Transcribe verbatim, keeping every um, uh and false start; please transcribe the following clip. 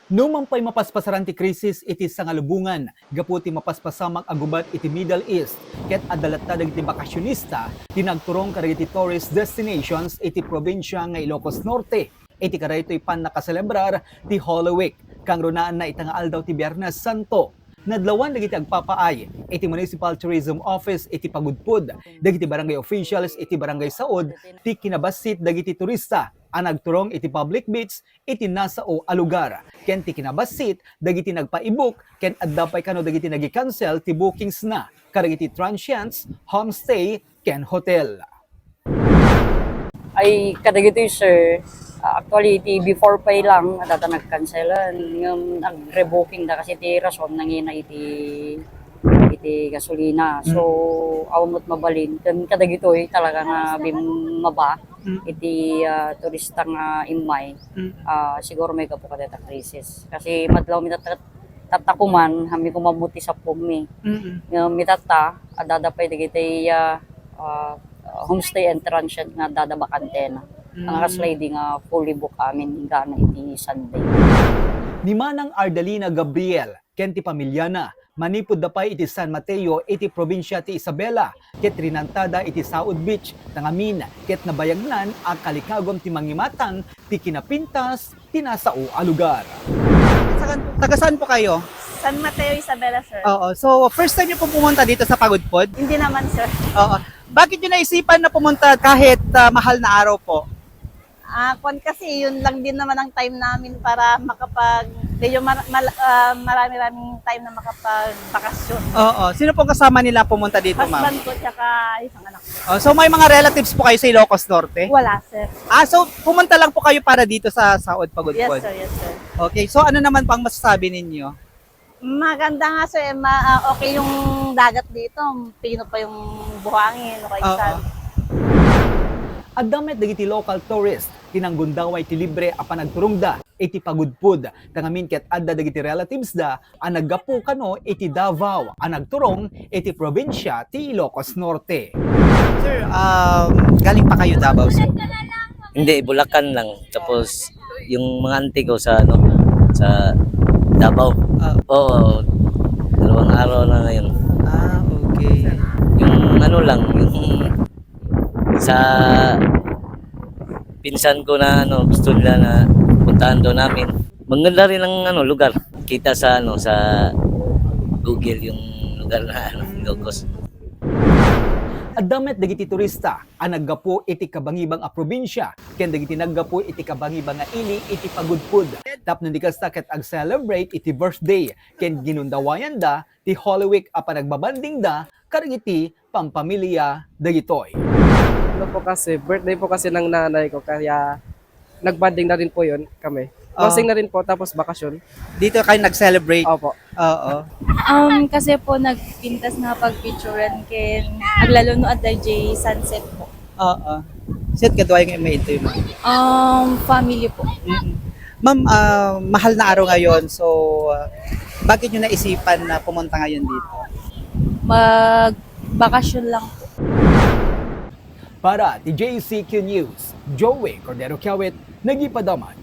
Numan pay mapaspasaran ti krisis iti sangalubongan gapu ti mapaspasamak a gubat iti Middle East, ket adda latta dagiti bakasionista ti nagturong kadagiti tourist destinations iti probinsia nga Ilocos Norte iti kadaytoy pannakaselebrar ti Holy Week, kangrunaanna ita nga aldaw ti Biernes Santo. Nadlawan dagiti agpapaay iti Municipal Tourism Office iti pagudpod dagiti barangay officials iti Barangay Saod ti kinabassit dagiti turista a nagturong iti public beach iti nasao a lugar, ken ti kinabassit dagiti nagpaibuk ken adda pay kano dagiti nagi-cancel ti bookings na kadagiti transients, homestay, ken hotel. Ay, kadagitoy, sir, ah, actually, iti before pay lang, adda ta nag-cancel, ngem nag-rebooking da kasi ti rason nangina iti, iti gasolina. So, mm, awan met mabalin. Ken kadagitoy talaga nga bimmaba, mm, iti, ah, turista nga immay, mm, ah, siguro may gapu kadata krisis. Kasi madlaw mi tatta-, tattakuman, hammi kumammo ti sappomi. Mm. Ngem itatta, adda pay dagiti, ah, ah, homestay and transient nga adda bakantena. Mm. Ang sliding nga fully book amin, inggana iti Sunday. Ni Manang Ardalina Gabriel ken ti pamilyana, manipud da pay iti San Mateo iti probinsia ti Isabela, ket rinantada iti Saod Beach, tangamin, ket nabayagnan a kalikagum ti mangimatang ti kinapintas ti nasao a lugar. Taga saan po kayo? San Mateo, Isabela, sir. Oo. So, first time niyo po pumunta dito sa Pagudpod? Hindi naman, sir. Oo. Bakit niyo naisipan na pumunta kahit, ah, mahal na araw po? Ah, kwan kasi, yun lang din naman ang time namin para makapag-, medyo mar-, mal-, ah, marami-raming time na makapagbakasyon. Oo. Sino pong kasama nila pumunta dito, ma'am? Husband ko, tsaka isang anak ko. Oh, so may mga relatives po kayo sa Ilocos Norte? Wala, sir. Ah, so pumunta lang po kayo para dito sa Saod Pagudpod? Yes, sir. Yes, sir. Okay, so ano naman po ang masasabi ninyo? Maganda nga, sir. Ma-, ah, okay yung dagat dito. Pino pa yung buhangin, okay. Oo. Saan. Adda met dagiti local tourist ti nanggundaway ti libre a panagturongda iti Pagudpod. Tangamin ket adda dagiti relatives da a naggapu kano iti Davao a nagturong iti probinsia ti Ilocos Norte. Sir, um, galing pa kayo Davao, sir? Hindi, Bulacan lang. Tapos, yung mga auntie ko sa, ano, sa Davao. Ah. Oo, dalawang araw na ngayon. Ah, okay. Yung ano lang, yung sa pinsan ko na, ano, gusto nila na puntahan daw namin. Maganda rin ang, ano, lugar. Kita sa, ano, sa Google yung lugar na, ano, Ilocos. Adda met dagiti turista a naggapu iti kabangibang a probinsia ken dagiti naggapu iti kabangibang nga ili iti Pagudpod. Tapno di kasta ket ag-celebrate iti birthday ken ginundawayanda ti Holy Week a panagbabandingda kadagiti pampamilya dagitoy. Ano po kasi, birthday po kasi ng nanay ko, kaya nagbanding na rin po yun kami. Oh. Closing na rin po, tapos bakasyon. Dito kayo nag-celebrate? Opo. Oo. Um, kasi po, nagpintas nga pagpicturan ken aglalo no adda jay sunset po. Oo. Saan kadua yung may ito yung mga? Um, family po. Mm. Ma'am, ah, mahal na araw ngayon, so, ah, bakit nyo naisipan na pumunta ngayon dito? Magbakasyon lang po. Para ti J C Q News, Joey Cordero Kiawit, nagipadaman